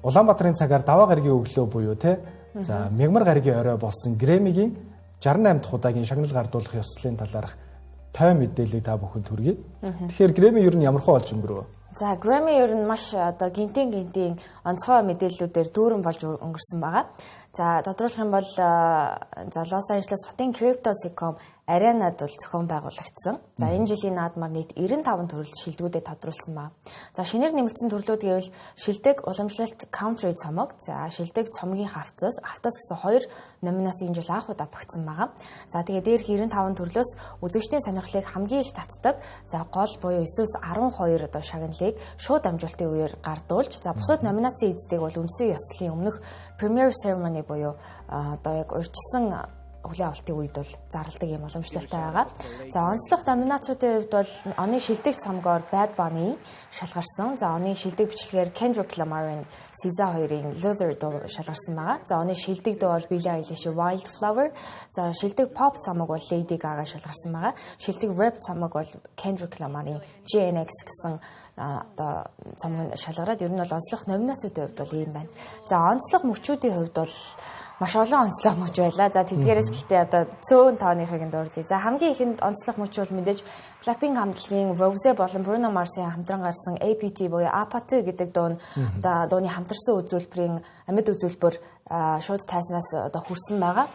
Улаанбаатарын цагаар даваа гарагийн өглөө буюу те за мягмар гарагийн орой болсон Грэмигийн 68 дахь удаагийн шагнал гардуулах ёслолын талаарх той мэдээллийг та бүхэнд хүргэе. Тэгэхээр Грэмми ер нь ямархуу болж өнгөрөв? За, Грэмми ер нь маш одоо гинтийн гинтийн онцгой мэдээллүүдээр дүүрэн болж өнгөрсөн байгаа. За, тодруулах юм бол за Лос Анжелес хотын Crypto.com аренад бол зохион байгуулагдсан. За, энэ жилийн наадмаар нийт 95 төрөл шилдэгүүдэд тодруулсан байна. За, шинээр нэмэгдсэн төрлүүд гэвэл шилдэг уламжлалт country цомог, за шилдэг цомгийн хавцас, автас гэсэн хоёр номинац энэ жил анх удаа багтсан байгаа. За, тэгээ дээрх 95 төрлөөс үзэгчдийн сонирхлыг хамгийн их татдаг, за гол буюу 9-өөс 12 одоо шагналыг шууд дамжуулалтын үеэр гардуулж, за бусад номинацийн эздийг бол үндсэн ёслолын өмнөх premier ceremony буюу одоо яг урьдчилсан хүлээн авалтын үед бол зарладаг юм уламжлалтай байгаа. За, онцлог номинацуудын хувьд бол оны шилдэг цомгоор Bad Bunny шалгарсан. За, оны шилдэг бичлэгээр Kendrick Lamar-ын SZA хоёрын Luther дуу шалгарсан байгаа. За, оны шилдэг дуу бол Billie Eilish Wildflower. За, шилдэг pop цомог бол Lady Gaga шалгарсан байгаа. Шилдэг rap цомог бол Kendrick Lamar-ын GNX гэсэн одоо цомог шалгараад, ер нь бол онцлог номинацуудын хувьд бол ийм байна. За, онцлог мөчүүдийн хувьд бол маш олон онцлог мөч байлаа. За, тэдгээрээс гэхдээ одоо цөөн тооныхыг нь дурдъя. За, хамгийн ихэнд онцлог мөч бол мэдээж Blackpink хамтлагийн Rose болон Bruno Mars-ын хамтран гарсан APT буюу APT гэдэг дуу нь одоо дууны хамтарсан үзүүлбэрийн амьд үзүүлбэр шууд тайзнаас одоо хүрсэн байгаа.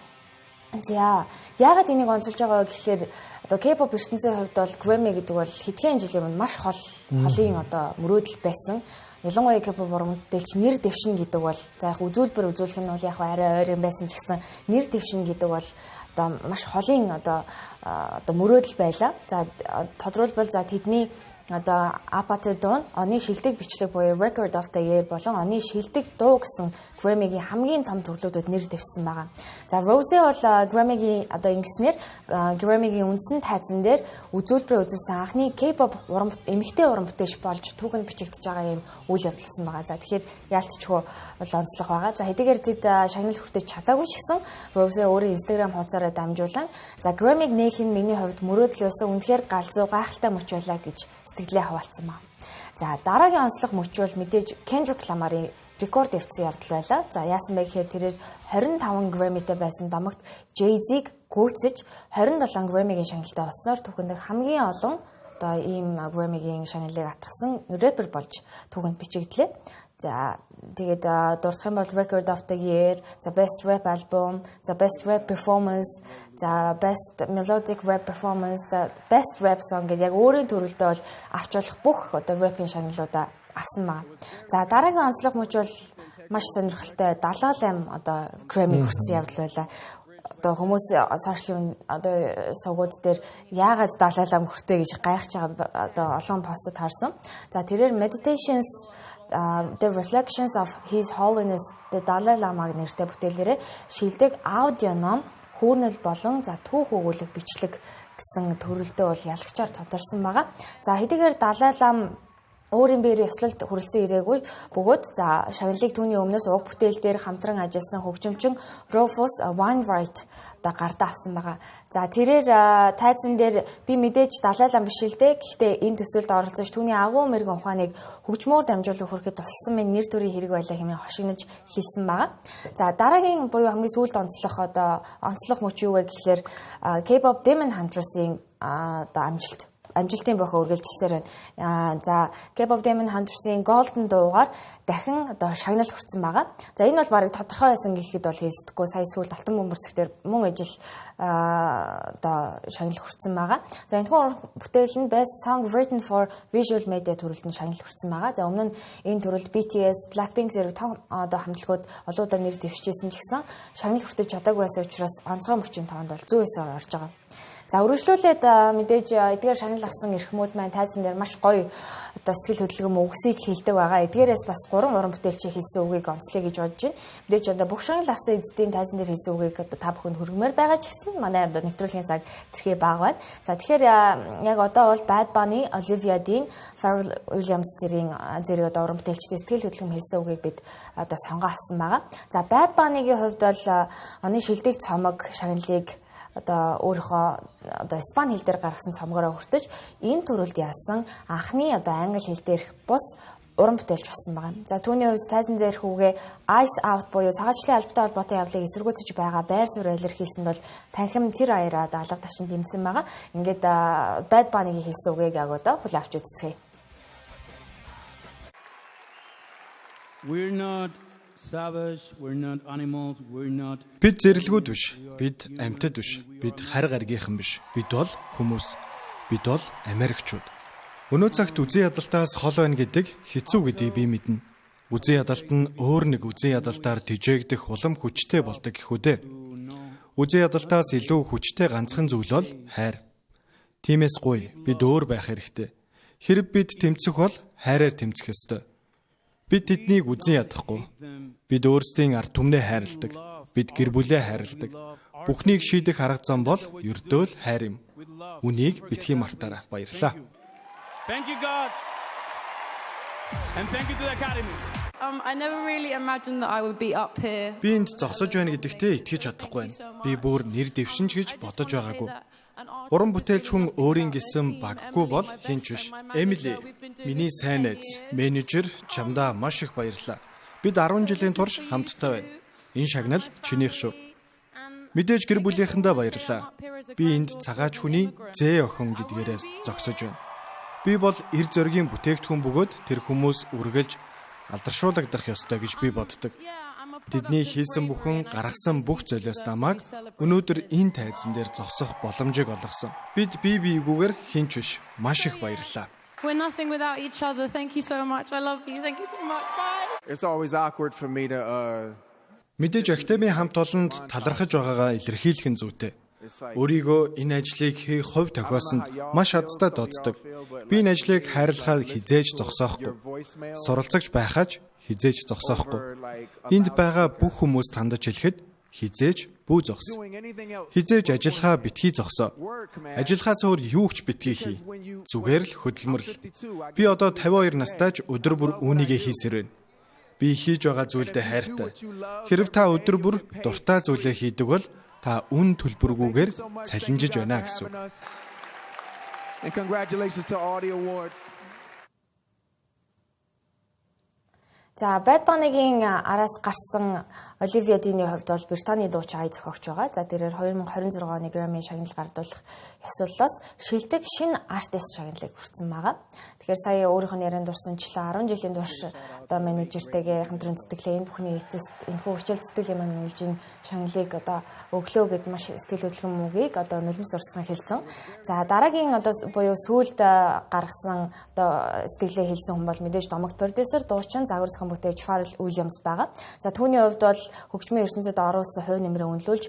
За, яагаад энийг онцолж байгаа вэ гэхлээр одоо K-pop ертөнцийн хувьд бол Grammy гэдэг бол хэдхэн жилийн өмнө маш хол холын одоо мөрөөдөл байсан. Ялангуяа K-pop уран бүтээлч нэр дэвшин гэдэг бол, за яг үзүүлбэр үзүүлэх нь бол яг арай ойр юм байсан ч гэсэн нэр дэвшин гэдэг бол одоо маш холын одоо мөрөөдөл байлаа. За, тодруулбал, за тэдний одоо APT дуу нь оны шилдэг бичлэг буюу Record of the Year болон оны шилдэг дуу гэсэн Grammy-гийн хамгийн том төрлүүдэд нэр дэвшсэн байгаа. За, Rose бол Grammy-гийн одоо ингэснээр Grammy-гийн үндсэн тайзан дээр үзүүлбэрээ үзүүлсэн анхны K-pop уран эмэгтэй уран бүтээлч болж түүхэнд бичигдэж байгаа юм үйл явдал байгаа. За, тэгэхээр яалтчгүй бол онцлог байгаа. За, хэдийгээр тэд шагнал хүртэж чадаагүй ч гэсэн Rose өөрийн Instagram хуудасаараа дамжуулан, за "Grammy-г нээх нь миний хувьд мөрөөдөл байсан. Үнэхээр галзуу гайхалтай мөч байлаа" гэж сэтгэлээ хаваалцсан байна. За, дараагийн онцлог мөч бол мэдээж Kendrick Lamar-ын рекорд эвдсэн явдал байлаа. За, яасан бэ гэхээр тэрээр 25 Grammy-тэй байсан домогт Jay-Z-г гүйцэж 27 Grammy-гийн шагналтай болсноор түүхэнд хамгийн олон одоо ийм Grammy-гийн шагналыг атгасан рэпер болж түүхэнд бичигдлээ. За, тэгээд дурдах юм бол Record of the Year, за Best Rap Album, за Best Rap Performance, за Best Melodic Rap Performance, за Best Rap Song гэдэг яг өөрийн төрөлдөө бол авч болох бүх одоо рэпийн шагналуудаа авсан байна. За, дараагийн онцлог мөч бол маш сонирхолтой Далай лам одоо Grammy хүртсэн явдал байлаа. Одоо хүмүүс сошиал одоо сувгууд дээр яагаад Далай лам хүртээ гэж гайхаж байгаа одоо олон постууд харсан. За, тэрээр Meditations The Reflections of His Holiness the Dalai Lama нэртэй бүтээлээрээ шилдэг аудио ном, хүүрнэл болон за түүх өгүүлэх бичлэг гэсэн төрөлдөө бол ялагчаар тодорсон байгаа. За, хэдийгээр Далай лам өөрийн биеэр ёслолд хүрэлцэн ирээгүй бөгөөд, за шагналыг түүний өмнөөс уг бүтээл дээр хамтран ажилласан хөгжимчин Rufus Wainwright одоо гардаа авсан байгаа. За, тэрээр тайзан дээр "Би мэдээж Далай лам биш л дээ. Гэхдээ энэ төсөлд оролцож түүний агуу мэргэн ухааныг хөгжмөөр дамжуулах хүрэхэд тусалсан минь нэр төрийн хэрэг байлаа" хэмээн хошигнож хэлсэн байгаа. За, дараагийн буюу хамгийн сүүлд онцлох одоо онцлох мөч юу вэ гэхлээр K-pop Demon Hunters-ийн одоо амжилтын бохоо үргэлжилсээр байна. За, K-pop Demon Hunters-ийн Golden дуугаар дахин одоо шагнал хүртсэн байгаа. За, энэ бол бараг тодорхой байсан гэхэд бол хэлцдэггүй. Сая сүүлд Алтан бөмбөрцөгтөр мөн ижил одоо шагнал хүртсэн байгаа. За, энэхүү бүтээл нь Best Song Written for Visual Media төрөлд нь шагнал хүртсэн байгаа. За, өмнө нь энэ төрөлд BTS, Blackpink зэрэг том одоо хамтлагууд олон удаа нэр дэвшижсэн ч гэсэн шагнал хүртэж чадаагүй байсан учраас онцгой мөчийн тоонд бол зүү ёсоор орж байгаа. За, үргэлжлүүлээд мэдээж эдгээр шагнал авсан эрхмүүд маань тайзан дээр маш гоё одоо сэтгэл хөдлөм үгсийг хэлдэг байгаа. Эдгээрээс бас гурван уран бүтээлчийн хэлсэн үгийг онцлоё гэж бодож байна. Мэдээж одоо бүх шагнал авсан эздийн тайзан дээр хэлсэн үгийг одоо та бүхэнд хүргэмээр байгаа ч гэсэн манай одоо нэвтрүүлгийн цаг тэрхээ бага байна. За, тэгэхээр яг одоо бол Bad Bunny, Olivia Dean, Pharrell Williams зэргийн зэрэг одоо уран бүтээлчдийн сэтгэл хөдлөм хэлсэн үгийг бид одоо сонгоо авсан байгаа. За, Bad Bunny-гийн хувьд бол оны шилдэг цомог шагналыг одоо өөрийнхөө одоо испани хэл дээр гаргасан цомгороо хүртэж, энэ төрөлд ялсан анхны одоо англи хэл дээрх бус уран бүтээлч болсон байгаа юм. За, түүний хувьд тайзан дээрх үгээ Ice Out буюу цагаачлалын албатай холбоотой явдлыг эсэргүүцэж байгаа байр суурь илэрхийлсэнд бол танхим тэр аяраа алга таашин дэмжсэн байгаа. Ингээд Bad Bunny-гийн хэлсэн үгийг яг одоо хүлээн авч үзцгээе. We're not savage, we're not animals, we're not Бид зэрлэгүүд биш. Бид амьтад биш. Бид хар гаргийнхан биш. Бид бол хүмүүс. Бид бол Америкчууд. Өнөө цагт үзэн ядалтаас хол байна гэдэг хэцүү гэдгийг би мэднэ. Үзэн ядалт нь өөр нэг үзэн ядалтаар тэжээгдэх улам хүчтэй болдог гэх үү дээ. Үзэн ядалтаас илүү хүчтэй ганцхан зүйл бол хайр. Тиймээс гуй бид өөр байх хэрэгтэй. Хэрв бид тэмцэх бол хайраар тэмцэх ёстой. Бид тэднийг үзэн ядахгүй. Бид өөрсдийн ард түмнээ хайрладаг. Бид гэр бүлээ хайрладаг. Бүхнийг шийдэх арга зам бол ердөө л хайр юм. Үнийг битгий мартаарай. Баярлалаа. Thank you, God. And thank you to the Academy. I never really imagined that I would be up here. Би энд зогсож байна гэдэгтээ итгэж чадахгүй байна. Би бүр нэр дэвшин ч гэж бодож байгаагүй. Уран бүтээлч хүн өөрийн гэсэн баггүй бол хэн ч биш. Эмили, миний сайн найз, менежер, чамдаа маш их баярлалаа. Бид 10 жилийн турш хамтдаа байна. Энэ шагнал чинийх шүү. Мэдээж гэр бүлийнхэндээ баярлалаа. Би энд цагаач хүний зээ охин гэдгээрээ зогсож байна. Би бол эр зоригийн бүтээгдэхүүн бөгөөд тэр хүмүүс үргэлж алдаршуулагдах ёстой гэж би боддог. Тэдний хийсэн бүхэн, гаргасан бүх золиос намайг өнөөдөр энэ тайзан дээр зогсох боломжийг олгосон. Бид бие биегүйгээр хэн ч биш. Маш их баярлалаа. We're nothing without each other. Thank you so much. I love you. Thank you so much. Bye. It's always awkward for me to Мэдээж академийн хамт олонд талархаж байгаагаа илэрхийлэх нь зүйтэй. Өөрийгөө энэ ажлыг хийх хувь тохиосонд маш азтай дооцдог. Би энэ ажлыг хайрлахаа хэзээ ч зогсоохгүй. Суралцагч байхаа ч хэзээ ч зогсоохгүй. Энд байгаа бүх хүмүүст хандаж хэлэхэд хэзээ ч бүү зогс. Хэзээ ч ажиллахаа битгий зогсоо. Ажиллахаас өөр юу ч битгий хий. Зүгээр л хөдөлмөрлө. Би одоо 52 настай ч өдөр бүр үүнийгээ хийсээр байна. Би хийж байгаа зүйлдээ хайртай. Хэрв та өдөр бүр дуртай зүйлээ хийдэг бол та үн төлбөргүйгээр цалинжиж байна гэсэн үг. And congratulations to all the awards. За, Bad Bunny-гийн араас гарсан Оливия Дины хувьд бол Британий дуучин, ая зохиогч байгаа. За, тэрээр 2026 оны Grammy шагнал гардуулах ёслолоос шилдэг шинэ артист шагналыг хүртсэн байгаа. Тэгэхээр сая өөрийнх нь ярианд дурсанчлаа, 10 жилийн турш одоо менежертэйгээ хамтран зүтгэлээ. Энэ бүхний эцэст энэхүү хичээл зүтгэлийн маань үнэлж энэ шагналыг одоо өглөө гэд маш сэтгэл хөдлөмж үгийг одоо нулимс дурссан хэлсэн. За, дараагийн одоо буюу сүүлд гаргасан одоо сэтгэлээ хэлсэн хүн бол мэдээж домогт продюсер, дуучин, загвар зохион бүтээч Pharrell Williams байгаа. За, түүний хувьд бол хөгжмийн ертөнцид оруулсан хувь нэмрээ үнэлүүлж,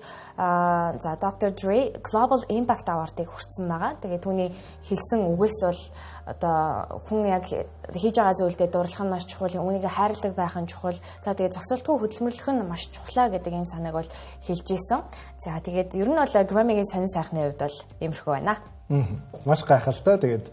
за, Dr. Dre Global Impact Award-ыг хүртсэн байгаа. Тэгээ түүний хэлсэн үгээс бол одоо хүн яг хийж байгаа зүйлдээ дурлах нь маш чухал, үүнийг хайрладаг байх нь чухал. За, тэгээ зогсолтгүй хөдөлмөрлөх нь маш чухлаа гэдэг ийм санааг бол хэлж исэн. За, тэгээд ер нь бол Grammy-гийн сонин сайхны хувьд бол иймэрхүү байна. Маш гайхалтай. Тэгээд